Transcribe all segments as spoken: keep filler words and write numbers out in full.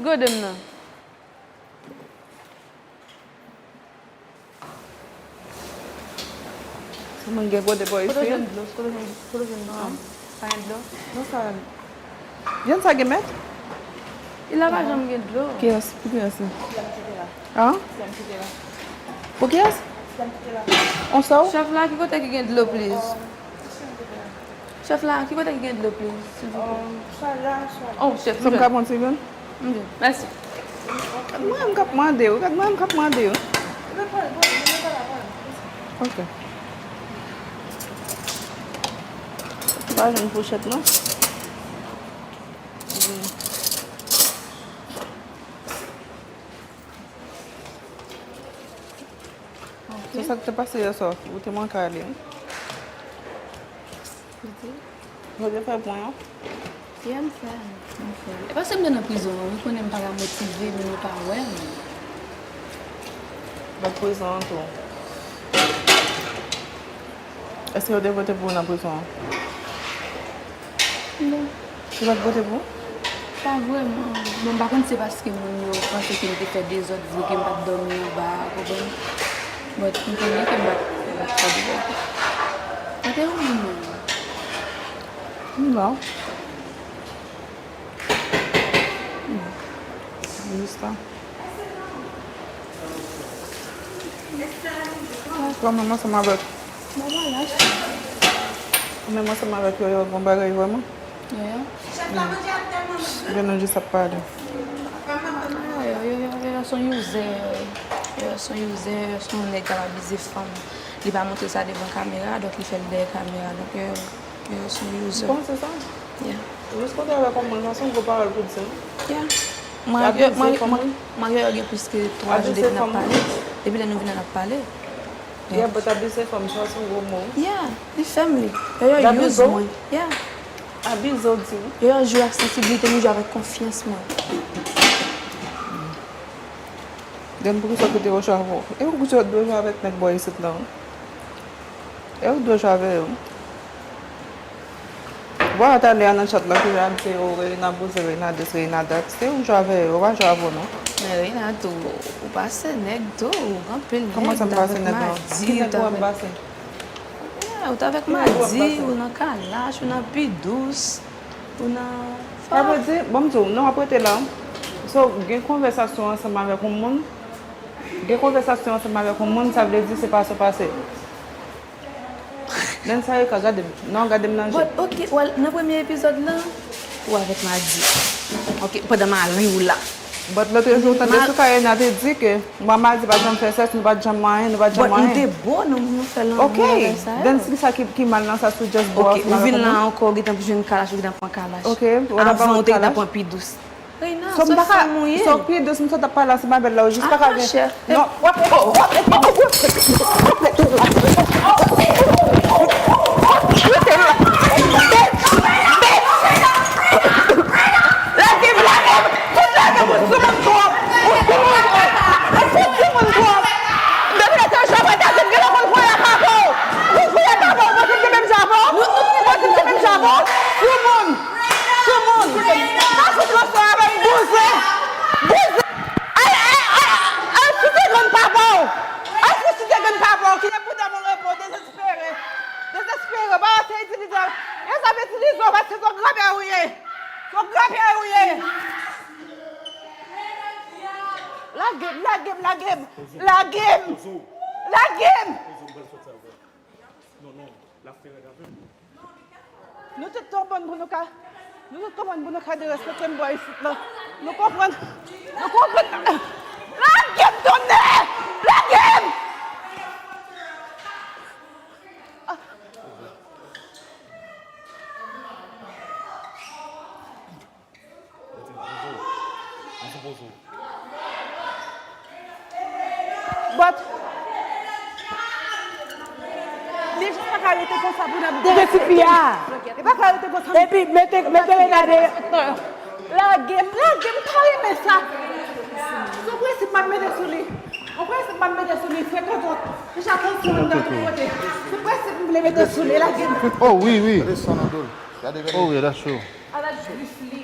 Gode m nan. Sou moun gen gode bò isi. Kote w jwenn dlo? Kote w jwenn, kote w jwenn dlo? Ah. Pa gen dlo? Non, sa. Jwenn sa gen mèt? Li la pa janm gen dlo. Kiyès? Pou kiyès li? An? Pou kiyès? On sou? Chèf la, ki kote ki gen dlo, please? Chèf la, ki kote ki gen dlo, please, silvouplè? Oh, chèf, m ka pran ti grenn? Ok, mèsi. Gad mwen, m k ap mande w. Gad mwen, m k ap mande w. Ok. M pa jwenn fouchèt, non. Ok. Se sa k te pase yè swa. Ou te manke ale, wi. Ou te? Ou te fè pwen an? Yeah, m fè l. M fè l. E paske m te nan prizon an, wi, konnen m pa ka motive, moun yo pa wè m. Nan prizon an tou. Èske yo te vote pou ou nan prizon an? Non. Yo pa t vote pou ou? Pa vrèman. Bon, m pa konn si se paske moun yo panse ke m te fè dezòd vre ke m pa t dòmi anba a, konprann? But m konnen ke m pa t, m pa t fè dezòd. Mwen te yon moun menm. Non. Jis la. Ou menm ansanm avèk, ou menm ansanm avèk Yoyo, gon bagay vrèman? Yoyo? Gen nou jis ap pale. Ah, Yoyo, Yoyo, Yoyo se yon user. Yoyo se yon user, se yon nèg k ap abize fanm. Li pa montre sa devan kamera, donk li fè l dèyè kamera. Donk, Yoyo, Yoyo se yon user. Ou panse sa? Yeah. Jis kote avèk yon moun, sa se yon gwo pawòl pou di, non? Yeah. Mwen ak Yoyo, mwen, mwen, mwen ak Yoyo gen plis ke twa jou depi n ap pale. Depi lè nou vin la n ap pale. Yeah, but abize fanm, sa se yon gwo mo. Yeah, li fè m li. Yoyo use mwen. Yeah. Abize w di w. Yoyo jwe ak sansiblite m, li jwe avèk konfyans mwen. Then poukisa w kite yo jwe avè w? E ou ki dwe jwe avèk nèg bò isit la, wi. E ou dwe jwe avè yo. Vwala talè a nan chat la ki ap di, "Oh, Reina bouzen, Reina this, Reina that." Se ou jwe avè yo, yo pa jwe avè w non. Men Reina tou, ou pase nèg tou, anpil nèg. Kòman sa m pase nèg non? Ki nèg ou wè m pase? Yeah, ou t avèk Madi, ou nan Kalash, ou nan Pi Dous, ou nan... Sa vle di, bon m di w, non, w ap rete la. So, gen konvèsasyon ansanm avèk yon moun, gen konvèsasyon ansanm avèk yon moun, sa vle di se pa sa w pase. Nan sa yo ka gade m. Non, gade m nan je. But, ok, well, nan premye epizòd lan, ou avèk Madi. Ok, pandan mari w la. But lòt jou, ou tande sou Karena te di ke mwa Madi pa t janm fè sèks, nou pa t janm manyen, nou pa t janm manyen. But nou te bo, nou, nou fè lanmou, bagay sa yo. Ok, then kisa ki, ki mal nan sa, si w just bo ansanm avèk yon moun? Ok, ou vin la ankò, ou gentan jwenn Kalash, ou gentan pran Kalash. Ok, what about Kalash? Avan, ou te gentan pran Pi Dous. Reina, so m pa ka, so pi dous m sot ap pale ansanm avè l la, ou jis pa ka gen. Non, w ap, w ap, w ap, w ap, w ap, lage m, lage m, tout lage m, ou sou moun twòp, ou sou moun twòp, ou sou timoun twòp. Depi lè se Japon, Etazini, gen lè konn fwaye ak papa w. Ou fwaye ak papa w, ou panse m te menm jan avè w? Ou panse m te menm jan avè w? Sou moun. Sou moun. Pa fout ranse avè m, bouzen. Bouzen. Al, al, al, al sou ti grenn papa w. Al sou ti grenn papa w ki te pou dèm repo, dezespere. Dezespere, pa se itilize. Yo sa itilize w paske se yon grapyè ou ye. Se yon grapyè ou ye. Lage m, lage m, lage m. Lage m. Lage m. Non, non, l ap fè rèd avè m. Nou tout konprann pou nou ka, nou tout konprann pou nou ka derespekte m bò isit la. Nou konprann, nou konprann. Lage m tonnè! Lage m! Ah. But li jis pa ka rete konsa pou n ap dezespere. Li pa ka rete konsa. Epi mete, mete Reina deyò. Lage m, lage m, pa renmen sa. Se yon prensip m ap mete sou li. Yon prensip m ap mete sou li, frè tonton. Deja tansyon m nan tout kote. Se prensip m vle mete sou li, lage m. Oh, wi, wi. Gade son nan do l. Gade, gade. Oh, yeah, that's true. Ala jis li.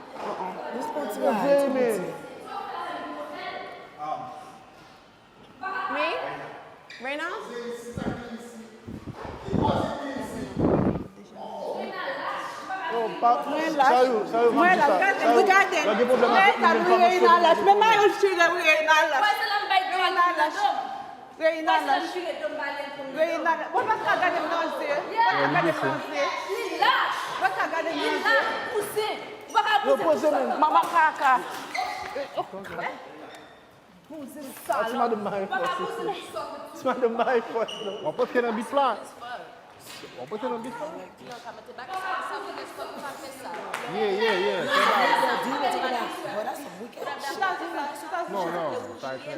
Jis pran ti bagay, ti piti. Wi? Reina? Mwen lach. Mwen lach. Gade, gade. Mwen ta wi Reina lach. Men mayo chire wi Reina lach. Reina lach. Reina lach. Reina lach. Mwen pa ka gade m nan zye. Mwen pa ka gade m nan zye. Mwen pa ka gade m nan zye. Yo poze men. Manman kaka. Ti madanm mare fòs isi. Ti madanm mare fòs non. W ap antre nan bif la. W ap antre nan bif la. Yeah, yeah, yeah. Non, non, sa e klè.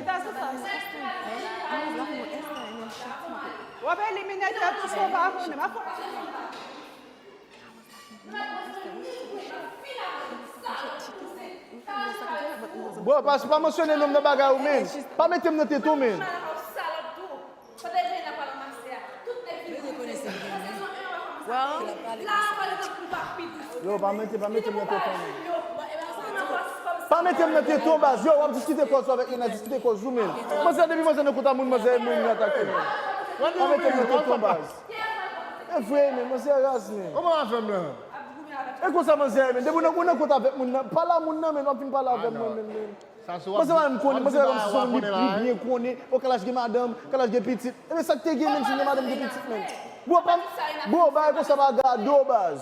W ap elimine tèt ou, fò pa konnen. Bro, pa, pa mansyone non m nan bagay ou, men. Pa mete m nan tete w, men. Yo, pa mete, pa mete m nan tete w, men. Pa mete m nan tete w, baz. Yo, w ap diskite kòz ou avèk Reina, diskite kòz ou, men. Manzè, depi manzè nan kont a moun, manzè, moun nan atake, men. Pa mete m nan tete w, baz. E vre, men, manzè raz, men. Kòman w ap fè m la? E konsa manzè ye, men. Depi w nan, ou nan kont avèk moun nan, pale a moun nan, men, w ap vin pale avè m, mwen menm, men. Manzè pa menm konnen, manzè pa menm si se yon moun li, li byen konnen. O, Kalash gen madanm, Kalash gen pitit. Ebyen, sa k te gen, menm si l gen madanm, gen pitit, menm. Bro, pa, bro, bagay konsa pa gade w, baz.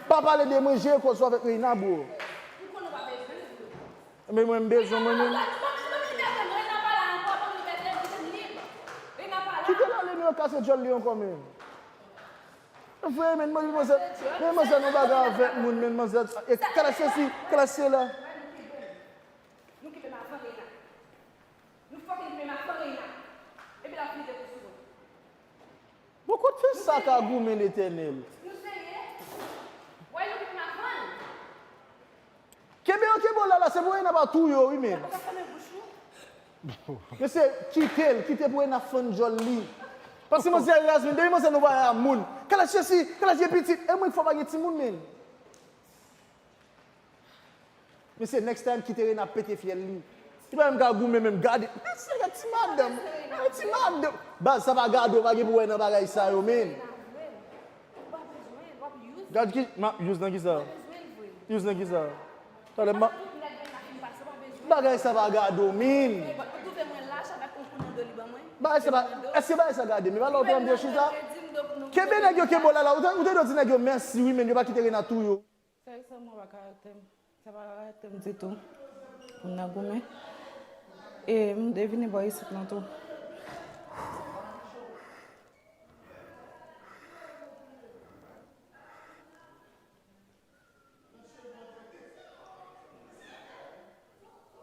Pa pale de mwen, jere kòz ou avèk Reina, bro. Ebyen, mwen, m bezwen mwen menm. Kite l ale, men, yo kase djòl li ankò, men. Vre, men, manzè, men manzè nan bagay avèk moun, men manzè, e kala sesi, kala sela. Nou kenbe m avan Reina. Nou fokin kenbe m avan Reina. Epi l ap vide kou sou mwen. Bon, kot fè sa ka goumen, Letènèl? Nou serye? Wè, nou kenbe m avan l. Kenbe yo, kenbe yo la, la, se pou Reina pa touye w, wi, men. Ou pa ka fèmen bouch ou? Mesye, kite l, kite pou Reina fann djòl li. Paske manzè raz, men, depi manzè nan bagay a moun. Kala sesi, kala je pitit. E mwen k fò pa gen timoun, men. Mesye, next time, kite Reina pete fyèl li. Li pa menm ka goumen menm, gade. Mesye, gade ti madanm. Gade ti madanm. Baz, sa pa gade w, pa gen pou wè nan bagay sa yo, men. Gad ki, m ap use nan kisa? Use nan kisa? Talè m ap, bagay sa pa gade w, men. Bagay sa pa, èske bagay sa gade? Men pa lè w te antre chita. Kenbe nèg yo, kenbe w la, la. Ou te, ou te dwe di nèg yo mèsi, wi, men yo pa kite Reina touye w. Sèryezman, mwen pa karaktè m. Sa pa karaktè m ditou. M nan goumen. E m te vini bò isit lan tou.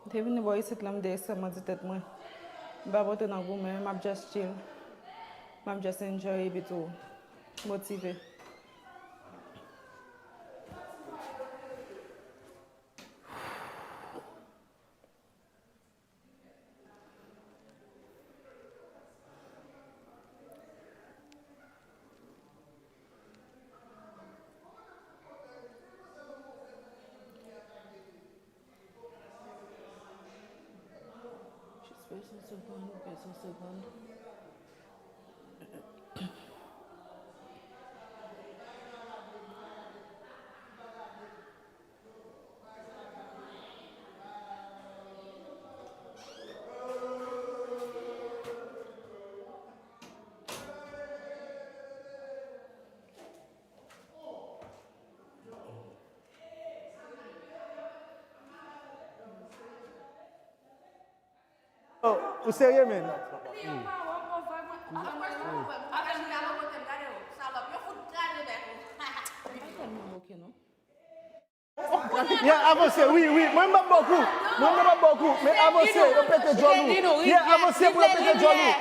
M te vini bò isit lan, m te ekstrèmman di tèt mwen. M pa pote nan goumen, m ap just chill. M ap just enjoy epi tou motive. Jis pase yon segonn, pase yon segonn. Oh, ou serye, men? Yeah, avanse, wi, wi. Mwen, m ap ba w kou. Mwen, m ap ba w kou. Men avanse, yo pete djòl ou. Yeah, avanse pou yo pete djòl ou.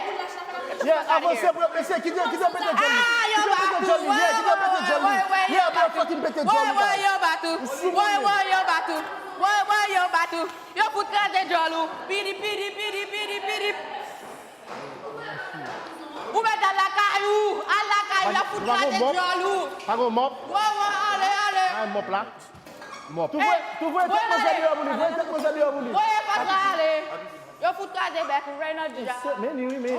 Yeah, avanse pou yo pete, kite, kite yo pete djòl ou. Kite yo pete djòl ou. Yeah, kite yo pete djòl ou. Yeah, pou yo fucking pete djòl ou. Woy, woy, yo bat ou. Woy, woy, yo bat ou. Woy, woy, yo bat ou. Yo fout kraze djòl ou. Pidi, pidi, pidi, pidi, pidi. Ou mèt al lakay ou. Al lakay ou, y ap fout kraze djòl ou. Pa gon mòp. Woy, woy, ale, ale. Pa mòp la. Mòp. Tou voye, tou voye tèt manzè deyò pou li, voye tèt manzè deyò pou li. Voye fatra ale. Yo fout kraze bèk ou, Reynald Dja. Men li wi, men.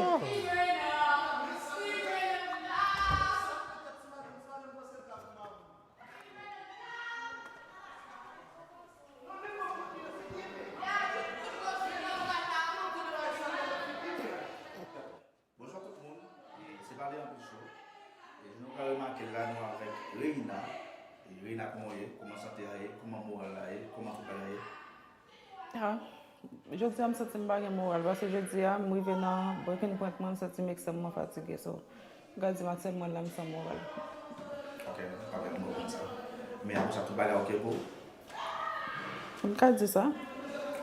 Bonswa tout moun. E se pa de anpil cho. E nou ka remake la nou avèk Reina. E Reina, kòman w ye? Kòman sante a ye? Kòman moral la ye? Kòman tout bagay ye? Ah, jodi a m santi m pa gen moral, paske jodi a m rive nan breaking point mwen, m santi m ekstrèmman fatige, so m ka di m aktyèlman la m san moral. Ok, ok, m konprann sa. Men apre sa, tout bagay ok pou ou? M ka di sa.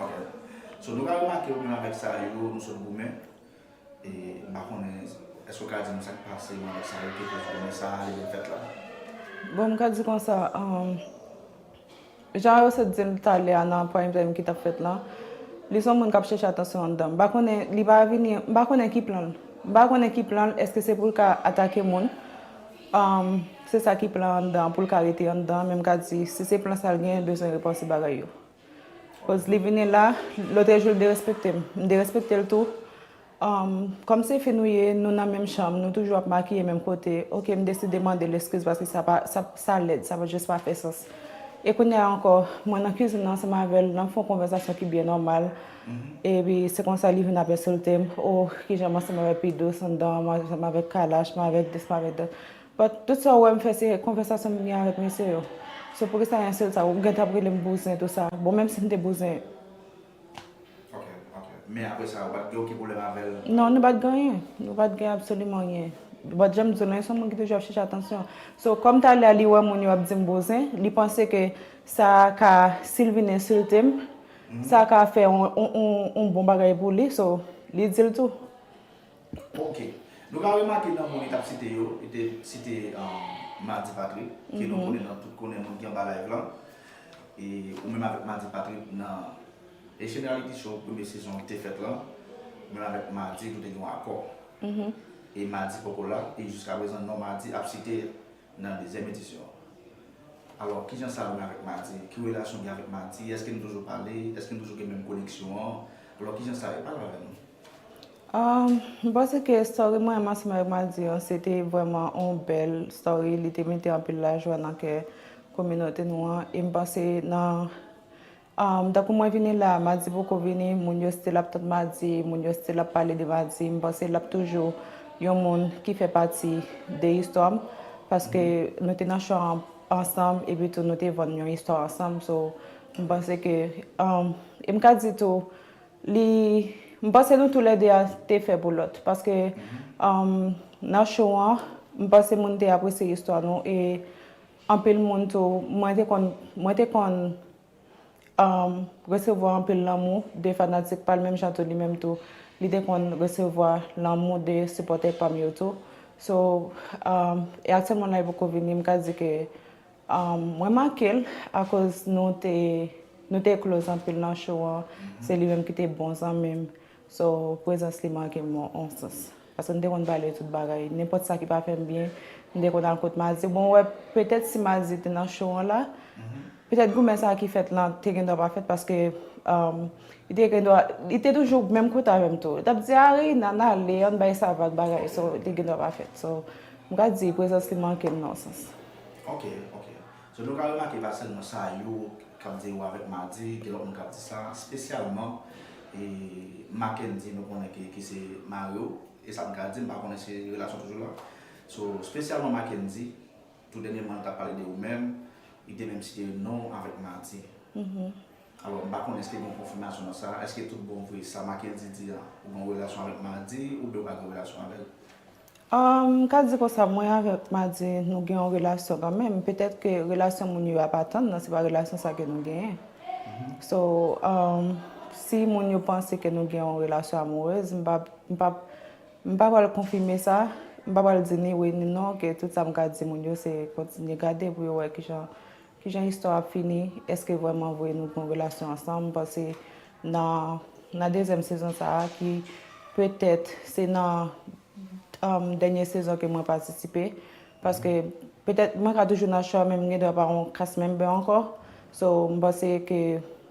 Ok. So, nou ka remake ou menm avèk sa yo, nou sot goumen. E, m pa konnen, èske w ka di nou sa k pase menm avèk sa yo, ki koz goumen sa a, li vin fèt la? Bon, m ka di konsa, um, jan yo sot di m talè a nan prime time ki t ap fèt lan, li se yon moun k ap chèche atansyon anndan. M pa konnen, li pa vini, m pa konnen ki plan l. M pa konnen ki plan l, èske se pou l ka atake moun? Um, se sa ki plan anndan, pou l ka rete anndan, men m ka di, si se plan sa l genyen, l bezwen repanse bagay yo. Koz li vini la, lòt jou l derespekte m. M derespekte l tou. Um, kòm se fi nou ye, nou nan menm chanm, nou toujou ap makiye menm kote. Ok, m deside mande l eskiz paske sa pa, sa, sa lèd, sa pa, just pa fè sans. E kounye a ankò, mwen nan kizin nan ansanm avè l, n ap fè yon konvèsasyon ki byen nòmal. Epi se konsa li vin ap ensilte m. Oh, kijan m ansanm avèk P Dous anndan, m ansanm avèk Kalash, m avèk this, m avèk that. But tout sa ou wè m fè se konvèsasyon m gen avèk mesye yo. So poukisa ensilte sa? Ou gentan ap rele m bouzen tou sa. Bon, menm si m te bouzen. Ok, ok. Men apre sa, ou pa t gen okenn pwoblèm avè l? Non, nou pa t gen anyen. Nou pa t gen absoliman anyen. But jan m di w lan, se yon moun ki toujou ap chèche atansyon. So kòm talè a li wè moun yo ap di m bouzen, li panse ke sa ka, si l vin ensilte m, sa ka fè yon, yon, yon, yon bon bagay pou li. So li di l tou. Ok. Nou ka remake nan moun li t ap site yo, li te site, um, Madi Patrick, ke nou konnen nan tout konnen moun ki anba live lan. E ou menm avèk Madi Patrick nan Haitian Reality Show premye sezon te fèt lan, ou menm avèk Madi nou te gen yon akò. E Madi poko la, e jiskaprezan non Madi ap site nan dezyèm edisyon an. Alò, kijan sa ou menm avèk Madi? Ki relasyon w gen avèk Madi? Èske nou toujou pale? Èske nou toujou gen menm koneksyon an? Alò, kijan sa ye? Pale avè nou. Um, m panse ke story mwen menm ansanm avèk Madi an, se te vrèman yon bèl story. Li te mete anpil lajwa nan kè kominote nou an. E m panse nan Um, tankou mwen vini la, Madi poko vini, moun yo still ap tann Madi, moun yo still ap pale de Madi. M panse l ap toujou yon moun ki fè pati de istwa m, paske nou te nan show an ansanm, epi tou nou te vann yon istwa ansanm. So, m panse ke, um, e m ka di tou, li, m panse nou toulède a te fè pou lòt, paske, um, nan show an, m panse moun te apresye istwa nou, e anpil moun tou, mwen te konn, mwen te konn um, resevwa anpil lanmou de fanatik pa l, menm jan tou li menm tou, Li te konn resevwa lanmou de sipòtè pa m yo tou. So, um, e aktyèlman la, li poko vini, m ka di ke, um, mwen make l akoz nou te, nou te close anpil nan show an. Se li menm ki te bon zanmi m. So, prezans li make m yon, yon sans. Paske nou te konn pale tout bagay. Nenpòt sa ki pa fè m byen, m te konn al kot Madi. Bon, wè, petèt si Madi te nan show an la, petèt goumen sa ki fèt lan te gendwa pa fèt paske, um, li te gendwa, li te toujou menm kote avè m tou. Li t ap di, "Ari, nan ale, ann bay sa vag bagay." So, li te gendwa pa fèt. So, m ka di, prezans li manke m nan yon sans. Ok, ok. So, nou ka remake pa sèlman sa yo k ap di yo avèk Madi, gen lòt moun k ap di sa, espesyalman, e, Mackendy, nou konnen ki, ki se mari w, e sa m ka di, m pa konnen si relasyon toujou la. So, espesyalman Mackendy, tou dènyèman, nou t ap pale de ou menm, li te menm site non avèk Madi. Alò, m pa konnen èske gen yon konfimasyon nan sa, èske tout bon vre, sa Mackendy di a, ou gen yon relasyon avèk Madi, oubyen ou pa gen yon relasyon avè l? Um, m ka di konsa, mwen avèk Madi, nou gen yon relasyon kanmenm. Petèt ke relasyon moun yo ap atann nan, se pa relasyon sa ke nou genyen. So, um, si moun yo panse ke nou gen yon relasyon amourez, m pa, m pa, m pa pral konfime sa, m pa pral di ni wi ni non, ke tout sa m ka di moun yo, se kontinye gade pou yo wè kijan, kijan istwa ap fini, èske vrèman vre nou gen yon relasyon ansanm. M panse nan, nan dezyèm sezon sa a, ki petèt se nan, um, dènye sezon ke mwen patisipe, paske petèt mwen ka toujou nan show, men m gendwa pa yon cast member ankò. So, m panse ke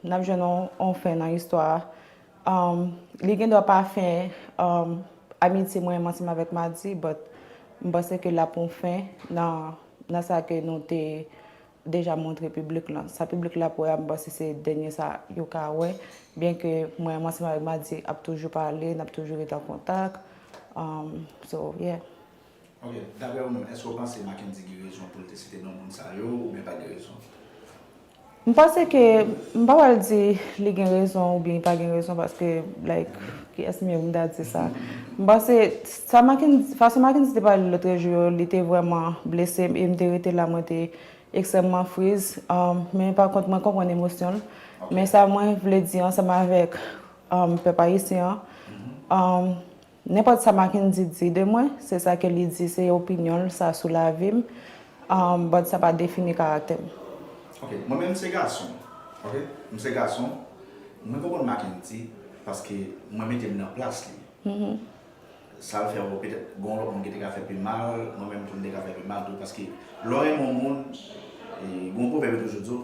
n ap jwenn yon, yon fen nan istwa a. Um, li gendwa pa fen, um, amitye mwen menm ansanm avèk Madi, but m panse ke l ap yon fen nan, nan sa ke nou te deja montre piblik lan. Sa piblik la ap wè a, m panse se dènye sa yo ka wè. Byenke mwen menm ansanm avèk Madi ap toujou pale, n ap toujou ret an kontak. Um, so, yeah. Ok, daprè ou menm, èske w panse Mackendy gen rezon pou l te site non moun sa yo, oubyen pa gen rezon? M panse ke, m pa pral di li gen rezon oubyen li pa gen rezon, paske, like, kiyès m ye pou m ta di sa? M panse, sa Mackendy, fason Mackendy te pale lòt jou yo, li te vrèman blese m, e m te rete la, mwen te ekstrèmman friz. Um, men pa kont, mwen konprann emosyon l. Men sa mwen vle di ansanm avèk, um, pèp ayisyen an, um, nenpòt sa Mackendy di de mwen, se sa ke li di, se opinyon l, sa sou lavi m. Um, but sa pa defini karaktè m. Ok, mwen menm m se gason. Ok, m se gason. Mwen konprann Mackendy paske mwen mete m nan plas li. Sa l fè, bon, petèt gen yon lòt moun ki te ka fè pi mal, mwen menm tou m te ka fè pi mal tou, paske lè w renmen yon moun, e, gen yon pwovèb yo toujou di w,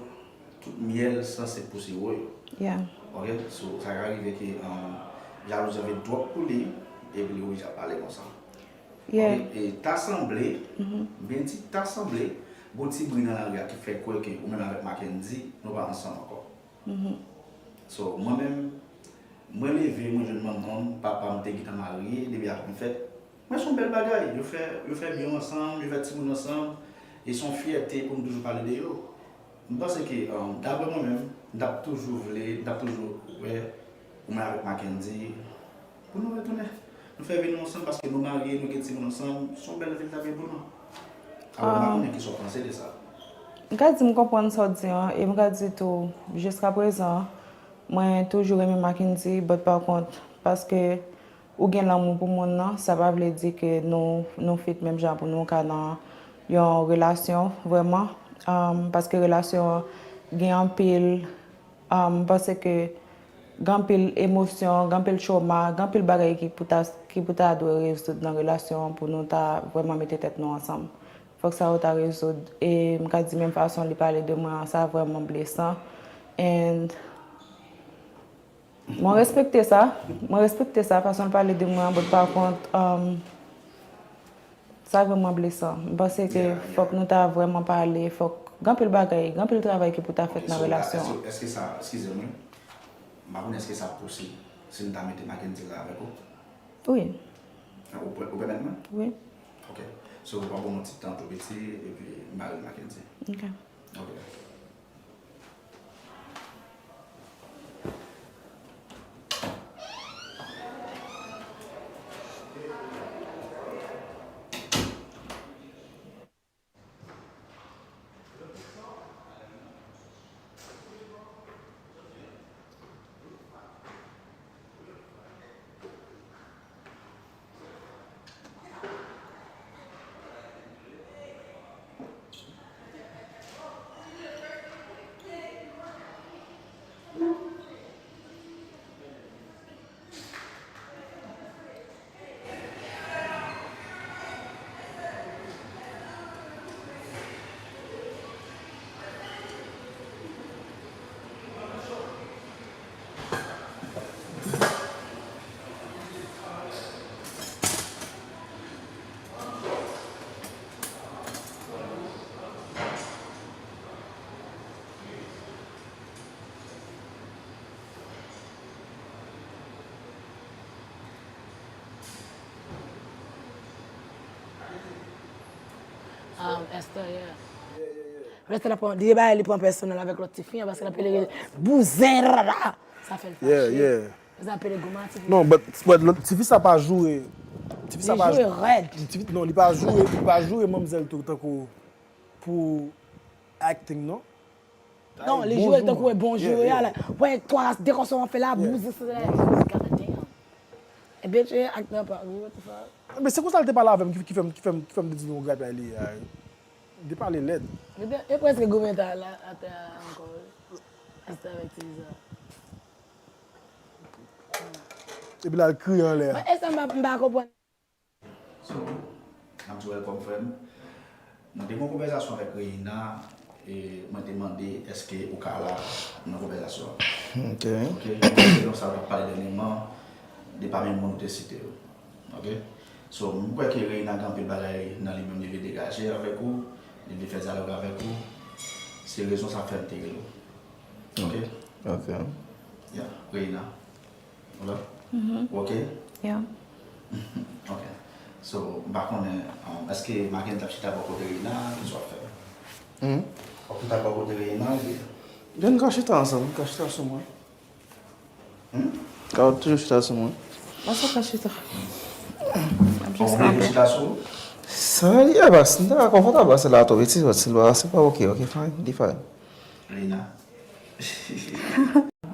tout myèl sanse pouse woy. Yeah. Ok, so, sa ka rive ke, um, jalouzi an vin twòp pou li, epi li oblije ap pale konsa. Yeah. Ok, e ta sanble, m byen di ta sanble, gon ti bri nan lari a ki fè kwè ke ou menm avèk Mackendy, nou pa ansanm ankò. So, mwen menm, mwen leve, mwen jwenn manman m, papa m te gentan marye, depi apre m fèt. Mwen se yon bèl bagay. Yo fè, yo fè byen ansanm, yo fè timoun ansanm. E se yon fyète pou m toujou pale de yo. M panse ke, um, daprè mwen menm, m t ap toujou vle, m t ap toujou wè ou menm avèk Mackendy. Pou nou retounen. Nou fè vi nou ansanm paske nou marye, nou gen timoun ansanm. Se yon bèl vi l t ap ye pou nou. Alò, m pa konnen kisa w panse de sa. M ka di m konprann sa w di an, e m ka di tou, jiskaprezan, mwen toujou renmen Mackendy, but pa kont, paske ou gen lanmou pou moun nan, sa pa vle di ke nou, nou fit menm jan pou nou ka nan yon relasyon, vrèman. Um, paske relasyon an gen anpil, um, m panse ke gen anpil emosyon, gen anpil trauma, gen anpil bagay ki pou ta, ki pou ta dwe rezoud nan relasyon an pou nou ta vrèman mete tèt nou ansanm. Fòk sa yo ta rezoud. E m ka di menm fason li pale de mwen an, sa vrèman blesan. And mwen respekte sa. Mwen respekte sa, fason l pale de mwen an, but pa kont, um, sa vrèman blesan. M panse ke fòk nou ta vrèman pale, fòk gen anpil bagay, gen anpil travay ki pou ta fèt nan relasyon an. Ok, so, èske, èske sa, eskize mwen, m pa konnen èske sa posib si m ta mete Mackendy la avèk ou? Wi. Ou pè-, ou pèmèt mwen? Wi. Ok. So, w ap ban m yon ti tan tou piti, epi m ale Mackendy. Ok. Ok. Esther, yeah. Esther la pran, li bay, li pran pèsonèl avèk lòt tifi an, paske l ap rele bouzen, rara. Sa fè l fache. Yeah, yeah. Sa apele gwo mati. Non, but, but lòt tifi sa pa joure. Tifi sa Li pa joure rèd. Tifi, non, li pa joure, li pa joure manmzèl tou tankou pou acting, non. Non, li joure tankou e bon joure a la. Wè, twa, de kòso an fè la, bouzen, se la. God damn. E bitch, e aktè pa, what the fuck? Men se konsa l te pale avè m ki, ki fè m, ki fè m, ki fè m te di nou grap la li. Li te pale lèd. Li te, e prèske goumen ta la, atè a ankò. Esther avèk Tiliza. Epi la l kriye anlè a. Men Esther, m pa, m pa konprann. So, n ap di w welcome, frè m. Mwen te gen yon konvèsasyon avèk Reina, e mwen te mande èske ou ka la nan konvèsasyon an. Ok. Ok, mwen se yon sa w t ap pale dènyèman, de pami moun ou te site yo. Ok? So, m kwè ke Reina gen anpil bagay nan li menm li vle degaje avèk ou, li vle fè dyalòg avèk ou. Se rezon sa fè m te rele w. Ok? Ok. Yeah, Reina. Ou la? Mhm. Ou ok? Yeah. Ok. So, m pa konnen, um, èske Maken t ap chita bò kote Reina, kisa w ap fè? Hmm? Ou t ap bò kote Reina, oubyen? Vin n ka chita ansanm, n ka chita sou mwen. Hmm? Ka toujou chita sou mwen. Mwen sa ka chita. Bon, ou vle vin chita sou ou? Sa li a, bas, m ta konfòtab ase la tou, eti, but si l pa, se pa ok, ok, fine, li fine. Reina.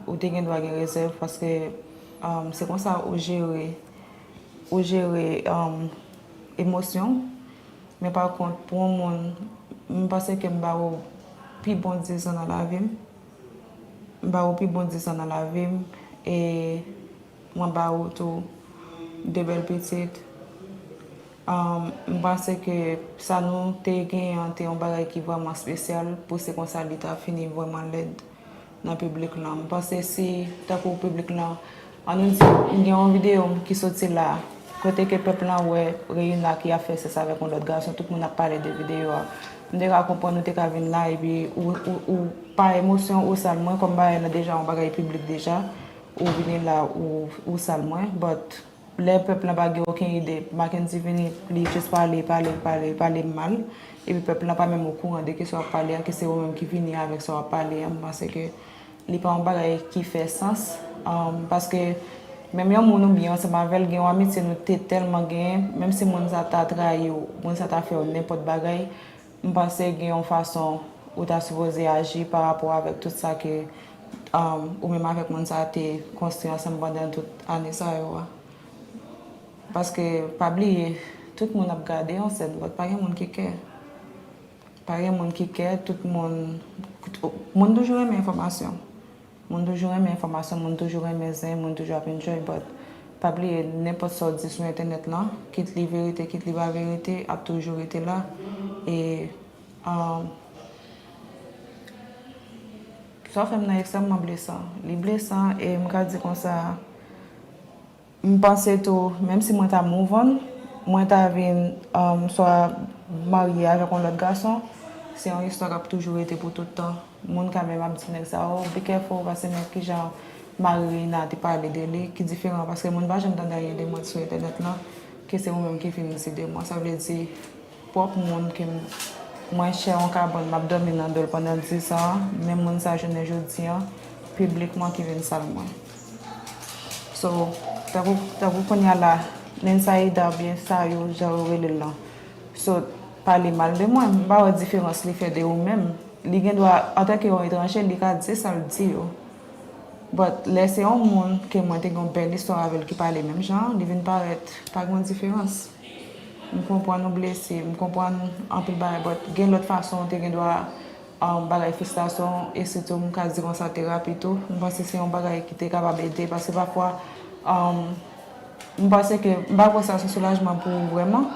Ou te gen dwa gen rezèv paske um, se konsa ou jere, ou jere um, emosyon w. Men pa kont, pou yon moun, m panse ke m ba ou pi bon diz an nan lavi m. M ba ou pi bon diz an nan lavi m. E mwen ba ou tou de bèl pitit. Um, m panse ke sa nou te genyen an te yon bagay ki vrèman espesyal pou se konsa li ta fini vrèman lèd nan piblik lan. M panse si, tankou piblik lan, ann nou di, m gen yon videyo m ki soti la, kote ke pèp lan wè Reina ki ap fè sèks avèk yon lòt gason, tout moun ap pale de videyo a. M te ka konprann ou te ka vin la, epi ou, ou, ou pa emosyon ou sal mwen, kòm bagay lan deja yon bagay piblik deja, ou vini la, ou, ou sal mwen, but lè pèp lan pa gen okenn ide, Mackendy vini, li jis pale, pale, pale, pale mal, epi pèp lan pa menm okouran de kisa w ap pale a, ke se ou menm ki vini avèk sa w ap pale a, m panse ke li pa yon bagay ki fè sans, um, paske menm yon moun oubyen ansanm avè l gen yon amitye nou te tèlman genyen, menm si moun sa ta trayi w, moun sa ta fè w nenpòt bagay, m panse gen yon fason ou ta sipoze aji pa rapò avèk tout sa ke, um, ou menm avèk moun sa te konstwi ansanm pandan tout ane sa yo a. Paske, pa bliye, tout moun ap gade yon sèn, but pa gen moun ki kè. Pa gen moun ki kè, tout moun, moun toujou renmen enfòmasyon. Moun toujou renmen enfòmasyon, moun toujou renmen zen, moun toujou ap enjoy, but pa bliye, nenpòt sa w di sou entènèt lan, kit li verite, kit li pa verite, ap toujou rete la. E, um, sa w fè m nan ekstrèmman blesan. Li blesan e m ka di konsa, m panse tou, menm si mwen ta move on, mwen ta vin, um, swa marye avèk yon lòt gason, se yon istwa k ap toujou rete pou tout tan. Moun ka menm ap di nèg sa, oh, be careful, paske nèg kijan mari Reina te pale de li, ki diferan, paske moun pa janm tande anyen de mwen sou entènèt lan, ke se ou menm ki vin di de mwen. Sa vle di, pwòp moun ke m, mwen share yon kabann, m ap dòmi nan do l pandan diz an, menm moun sa jounen jodi an, piblikman ki vin sal mwen. So, tankou, tankou kounye a la, Nensaida oubyen sa yo, jan yo rele l lan. So, pale mal de mwen, m pa wè diferans li fè de ou menm. Li gen dwa, antanke yon etranje, li ka di sa l di yo. But lè se yon moun ke mwen te gen yon bèl istwa avè l ki pale menm jan, li vin parèt, pa gen yon diferans. M konprann ou blese, m konprann anpil bagay, but gen lòt fason ou te gen dwa, um, bagay fristrasyon w, e sitou m ka di konsa terapi tou. M panse se yon bagay ki te kapab ede, paske pafwa, um, m panse ke, m pa kwè sa se yon soulajman pou ou vrèman.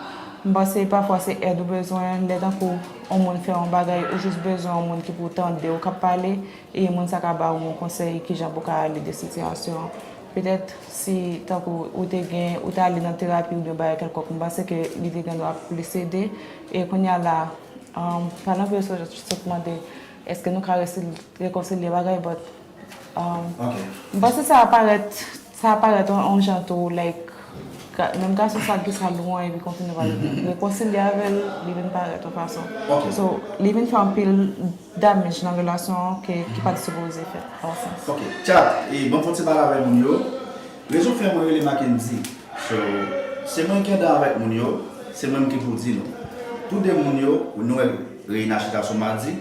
M panse pafwa se èd ou bezwen, lè tankou yon moun fè yon bagay, ou jis bezwen yon moun ki pou tande w k ap pale, e moun sa ka ba ou yon konsèy kijan pou w ka ale de sitiyasyon an. Petèt si tankou ou te gen, ou te ale nan terapi oubyen bagay kèlkonk, m panse ke li te gen dwa plis ede. E kounye a la, um, pa nan videyo sa, sot mande, èske nou ka resi-, rekonsilye bagay, but, um, Ok. m panse sa parèt, sa parèt yon, yon jan tou, like, Ka- Menm gason sa ki sal ou an, epi kontinye pale, rekonsilye avè l, li vin parèt yon fason. So, li vin fè anpil damage nan relasyon an ke, ki pa t sipoze fèt, an sans. Ok, chat, e ban m fè yon ti pale avè moun yo. Rezon fè mwen rele Mackendy. So, se mwen ki andan avèk moun yo, se mwen ki pou di nou. Tou de moun yo, nou wè Reina chita sou madi,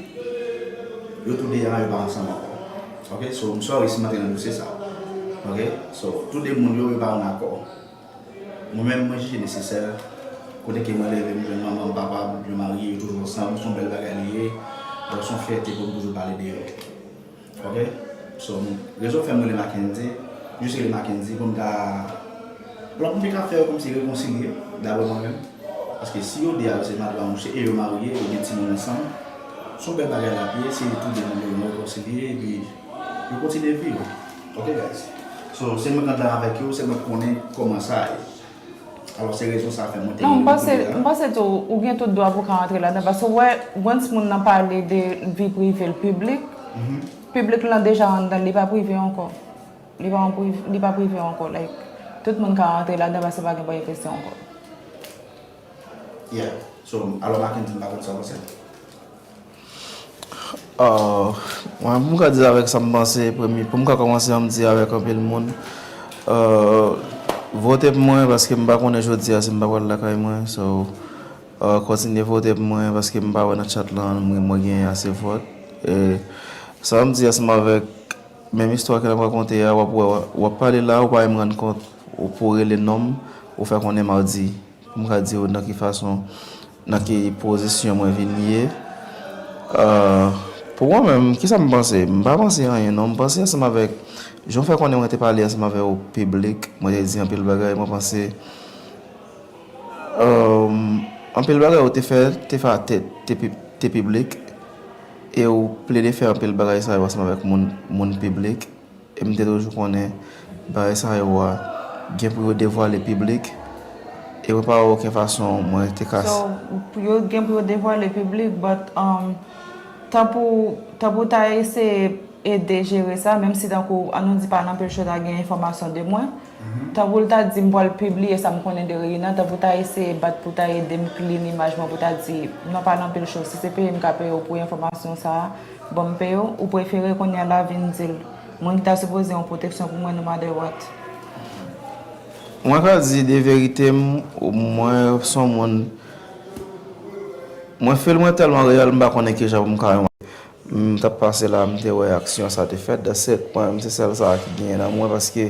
yo tou de a yo pa ansanm ankò. Ok, so, m sorry si m antre nan dosye sa. Ok, so, tou de moun yo, yo pa ann akò. Mwen menm, mwen jije nesesè, kote ke mwen leve, m jwenn manman m, papa m, yo marye, yo toujou ansanm, se yon bèl bagay li ye. Donk, se yon fyète pou m toujou pale de yo. Ok? So, rezon fè m rele Mackendy, jis rele Mackendy pou m ta, pou m te ka fè yo kòmsi rekonsilye, daprè mwen menm. Paske si yo de a yo se mari ak mouche e yo marye, yo gen timoun ansanm, se yon bèl bagay l ap ye, si tou de moun yo rekonsilye, epi yo kontinye viv. Ok, guys? So, se mwen k andan avèk yo, se mwen k konnen kòman sa ye. Alò, se rezon sa fè mwen te Non, m rele panse, tou de a. M panse tou, ou gen tout dwa pou ka antre ladan, paske w wè, once moun nan pale de vi prive l piblik, piblik lan deja anndan l, li pa prive ankò. Li pa an priv- li pa prive ankò, like, tout moun ka antre ladan paske pa gen privesi ankò. Yeah. So, alò, Mackendy, m pa konn sa w panse. Ah, mwen, pou m ka di avèk sa m panse, premye, pou m ka kòmanse, an m di avèk anpil moun, ah, vote pou mwen, paske m pa konnen jodi a si m pa pral lakay mwen. So, ah, kontinye vote pou mwen, paske m pa wè nan chat lan, mwen, mwen gen ase vòt. E sa m di ansanm avèk menm istwa ke n ap rakonte a, w ap wè, w ap pale la, ou pa menm rann kont, ou pou rele non m, ou fè konnen m a di. Pou m ka di w nan ki fason, nan ki pozisyon mwen vin ye. Ah, pou mwen menm, kisa m panse? M pa panse anyen non. M panse ansanm avèk, jan w fè konnen mwen te pale ansanm avè w piblik, mwen te di anpil bagay, mwen panse, ah, anpil bagay ou te fè, te fè, te, te, pi- te piblik, e ou plede fè anpil bagay sa yo ansanm avèk moun, moun piblik. E m te toujou konnen bagay sa yo a gen pou yo devwale piblik, e mwen pa wè okenn fason mwen te ka. So, pou yo gen pou yo devwale piblik, but, um, tan pou, tan pou ta eseye ede jere sa, menm si tankou, an nou di pa nan anpil cho ta gen enfòmasyon de mwen, tan pou l ta di m pral pibliye sa m konnen de Reina, tan pou ta eseye bat pou ta ede m clean imaj mwen, pou ta di, non pa nan anpil cho, si se peye m ka peye w pou enfòmasyon sa a, bon, m peye w, ou prefere kounye a la vin di l. Moun ki ta sipoze yon pwoteksyon pou mwen, no matter what. Mwen ka di de verite m, mwen se yon moun, mwen feel mwen tèlman reyèl, m pa konnen kijan pou m ka yon. M t ap pase la, m te wè aksyon sa te fèt, that's it. Mwen menm se sèl sa ki genyen nan mwen, paske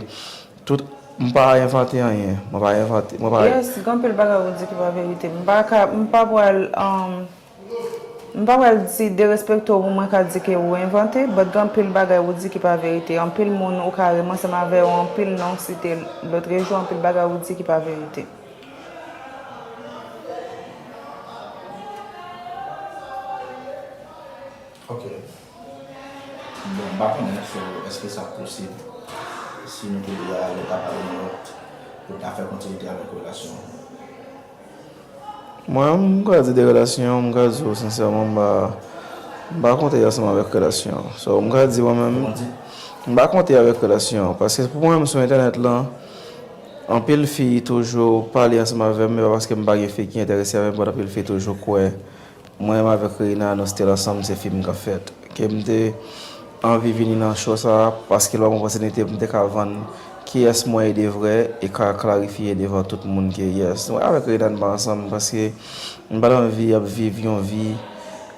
tout, m pa envante anyen, mwen pa envante, mwen pa. Yes, gen anpil bagay ou di ki pa verite. M pa ka, m pa pral, um, M pa pral di derespekte w pou mwen ka di ke ou envante, but gen anpil bagay ou di ki pa verite. Anpil moun ou ka renmen ansanm avè yo, anpil non w site lòt rejou, anpil bagay ou di ki pa verite. Ok. Bon, m pa konnen, so, èske sa posib si nou tou de a nou ta pale yon lòt pou ta fè kontinite avèk relasyon an? Mwen, m ka di de relasyon, m ka di w sensèman, m pa, m pa konte ansanm avèk relasyon. So, m ka di mwen menm, m pa konte avèk relasyon. Paske pou mwen menm sou entènèt lan, anpil fi toujou pale ansanm avè m, men pa paske m pa gen fi ki enterese avè m, but anpil fi toujou kwè mwen menm avèk Reina, nou still ansanm, se fi m k ap fèt. Ke m te anvi vini nan show sa, paske lè w ban m opòtinite pou m te ka vann kiyès mwen ye de vrè e ka klarifye devan tout moun ke yes, mwen avèk Reina n pa ansanm, paske m pa t anvi ap viv yon vi,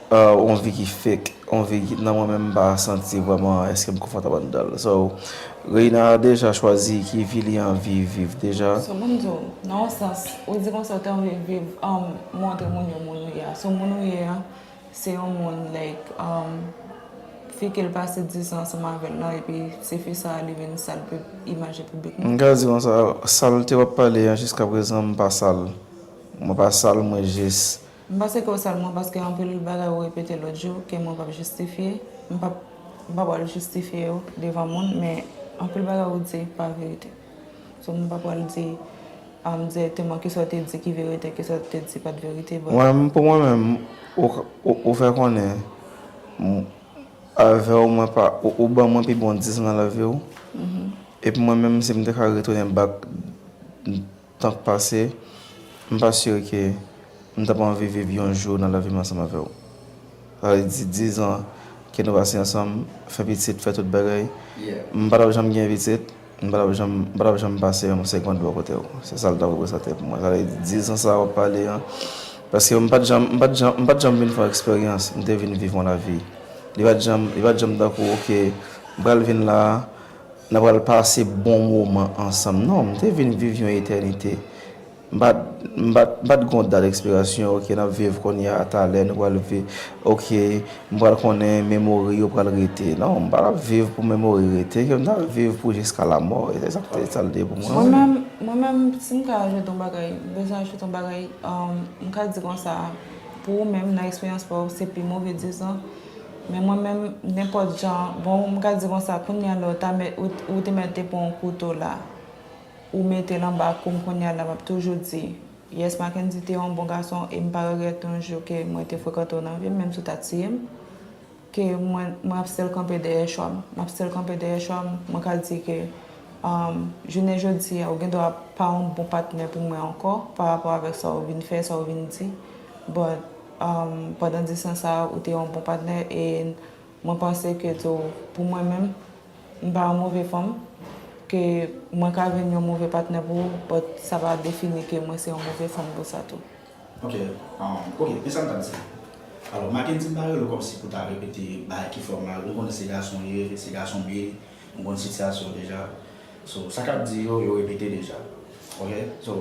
euh, yon vi ki fake, yon vi ki nan mwen menm m pa santi vrèman èske m konfòtab anndan l. So, Reina deja chwazi ki vi li anvi viv deja. So, ban m di w, nan yon sans, ou di konsa w te anvi viv, um, montre moun yo moun ou ye a. So, moun ou ye a, se yon moun, like, um, fi ke l pase dis an ansanm avè l lan, epi se fi sa a, li vin sal pib-, imaj piblik nou. M ka di konsa, sa l te w ap pale an jiskaprezan, m pa sal. Mwen pa sal, mwen jis. M panse ke w sal mwen, paske anpil bagay ou repete lòt jou, ke mwen p ap jistifye, m p ap, m pa pral jistifye yo devan moun, men anpil bagay ou di pa verite. So, m pa pral di, um, dirèkteman kisa w te di ki verite, kisa w te di pa t verite, but Mwen, pou mwen menm, ou, ou, ou fè konnen, m, avè w, mwen pa, ou, ou ban mwen pi bon dis an nan lavi w. Epi mwen menm, si m te ka retounen back, Tan k pase, m pa sire ke m t ap anvi viv yon jou nan lavi m ansanm avè w. Sa vle di, diz an ke nou pase ansanm, fè pitit, fè tout bagay. M pa t ap janm gen pitit, m pa t ap janm, m pa t ap janm pase yon segond bò kote w. Se sa l t ap reprezante pou mwen. Sa vle di, diz an sa w ap pale an, paske m pa t janm, m pa t janm, m pa t janm vin fè yon eksperyans, m te vin viv yon lavi. Li pa t janm, li pa t janm tankou, oke, m pral vin la, n ap pral pase bon moman ansanm. Non, m te vin viv yon etènite. M pa t, m pa t, m pa t gen yon dat ekspirasyon, oke, n ap viv kounye a, talè, nou pral viv, oke, m pral konnen memori yo pral rete. Non, m pa t ap viv pou memori rete, ke m t ap viv pou jiska lamò. E se sa k te, sa l te pou mwen. Mwen menm, mwen menm, si m ka ajoute yon bagay, m bezwen ajoute yon bagay, um, m ka di konsa, pou ou menm, nan eksperyans pa w, se pi move diz an. Men mwen menm, nenpòt jan, bon, m ka di konsa, kounye a la, ou ta mèt, ou, ou te mèt te pran yon kouto la, ou mete l anba kou m kounye a la, m ap toujou di, yes, Mackendy te yon bon gason, e m pa regrèt yon jou ke mwen te frekante w nan vi m, menm si w ta tiye m, ke mwen, mwen ap still kanpe dèyè chwa m. M ap still kanpe dèyè chwa m. Mwen ka di ke, um, jounen jodi a, ou gen dwa pa yon bon patnè pou mwen ankò, pa rapò avèk sa w vin fè, sa w vin di. But, um, pandan dis an sa a, ou te yon bon patnè, e mwen panse ke tou, pou mwen menm, m pa yon move fanm, ke mwen ka vin yon move patnè pou ou, but sa pa defini ke mwen se yon move fanm pou sa tou. Ok, um, ok, men sa m t ap di. Alò, Mackendy, m pa rele w kòmsi pou ta repete bagay ki fè w mal. Nou konnen se gason w ye, se gason m ye, nou konn sitiyasyon w deja. So, sa k ap di yo, yo repete deja. Ok? So,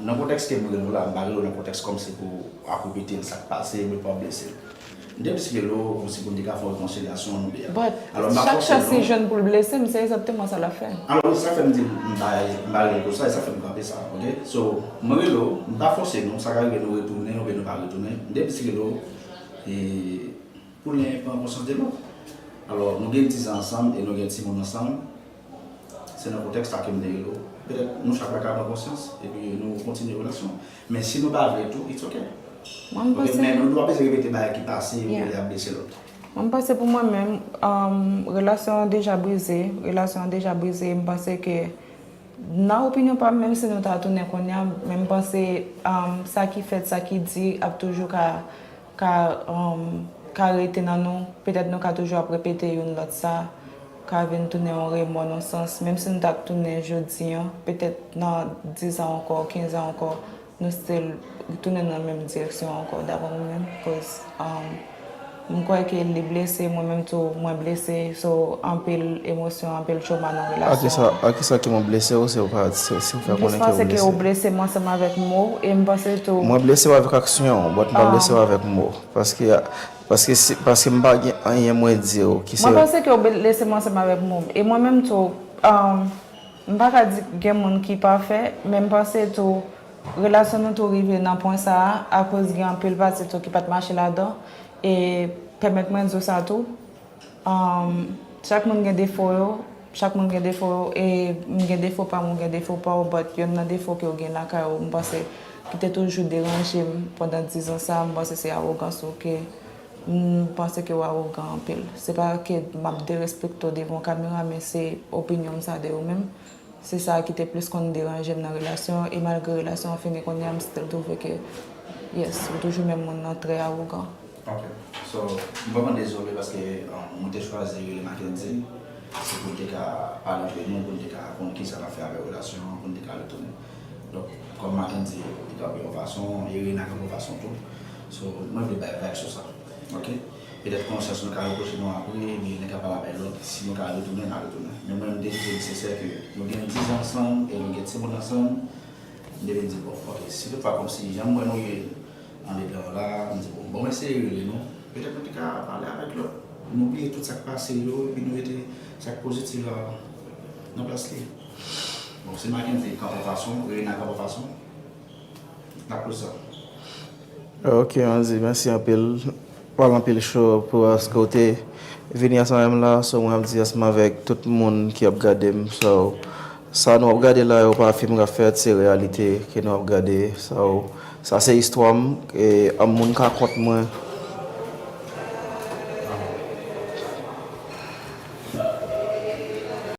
nan kontèks ke m rele w la, m pa rele w nan kontèks kòmsi pou ap repete l sa k pase, pou w pa blese l. M te plis rele w kòmsi pou n te ka fè yon rekonsilyasyon, nou de a. But, alò, m pa chak fòse chans li jwenn pou l blese m, se egzakteman sa l ap fè. Alò, wi, sa fè m di m pa, m pa rele l pou sa, e sa fè m kanpe sa, ok? So, mwen rele w, m pa fòse nou, sa ka rive nou retounen oubyen nou pa retounen. M te plis rele w, e, pou l pran konsyans de nou. Alò, nou gen diz an ansanm e nou gen timoun ansanm. Se nan kontèks sa ke m te rele w. Petèt nou chak la ka pran konsyans, epi nou kontinye relasyon. Men si nou pa vle tou, it's ok. Mwen, m Ok, panse men nou pa bezwen repete bagay ki pase pou Yeah. li ap blese lòt. Mwen, m panse pou mwen menm, um, relasyon an deja brize, relasyon an deja brize, m panse ke, nan opinyon pa m, menm si nou ta tounen kounye a, men m panse, um, sa ki fèt, sa ki di ap toujou ka, ka, um, ka rete nan nou. Petèt nou ka toujou ap repete youn lòt sa, ka vin tounen yon remò nan sans. Menm si nou ta tounen jodi an, petèt nan diz an ankò, kenz an ankò, nou still tounen nan menm direksyon ankò, daprè mwen menm, cause, um, m kwè ke li blese, mwen menm tou, mwen blese, so, anpil emosyon, anpil trauma nan relasyon. A kisa, a kisa ke mwen blese w, si w pa, si, si w fè konnen ke w blese? Mwen panse ke ou blese mwen ansanm avèk mo, e m panse tou Mwen blese w avèk aksyon, but m pa blese w avèk mo. Paske, paske si, paske m pa gen anyen mwen di w ki se Mwen panse ke ou blese mwen ansanm avèk mo. E mwen menm tou, um, m pa ka di gen moun ki pafè, men m panse tou, relasyon nou tou rive nan pwen sa a, akoz gen anpil pati tou ki pa t mache ladan, e pèmèt mwen di w sa tou, um, chak moun gen defo yo, chak moun gen defo yo, e m gen defo pa m, ou gen defo pa w, but yonn nan defo ke w gen lakay ou, m panse, ki te toujou deranje m pandan diz an sa a, m panse se awogans ou ke M panse ke w awogan anpil. Se pa ke m ap derespekte w devan kamera, men se opinyon m sa de ou menm. Se sa ki te plis konn deranje m nan relasyon an, e malgre relasyon an fini kounye a, m still twouve ke, yes, ou toujou menm moun nan trè awogan. Ok. So, m vrèman dezole paske, um, mwen te chwazi rele Mackendy. Se pou n te ka pale antre nou, pou n te ka konn kisa n ap fè avèk relasyon an, pou n te ka retounen. Donk, kòm Mackendy, li kanpe yon fason, Irena kanpe yon fason tou. So, mwen vle bay vag sou sa. Ok? Petèt konsyans nou ka repwoche nou apre, men nèg ka pale avèk lòt, si nou ka retounen, n a retounen. Men mwen, m te jije nesesè ke nou gen diz an ansanm e nou gen timoun ansanm, m te vin di, bon, ok, si toutfwa kòmsi jan m wè nou ye andedan la, m di, bon, bon, m eseye rele nou, petèt nou te ka pale avèk lòt. Nou bliye tout sa k pase yo, epi nou mete sa k pozitif la nan plas li. Bon, se Mackendy kanpe yon fason, Irena kanpe yon fason. N ap poze sa. Ok, Andy, mèsi anpil. Pale anpil cho pou aske w te vini ansanm avè m la. So, mwen ap di ansanm avèk tout moun ki ap gade m. So, sa nou ap gade la yo pa fim k ap fèt, se reyalite ke nou ap gade. So, sa se istwa m. E, an moun ka kont mwen.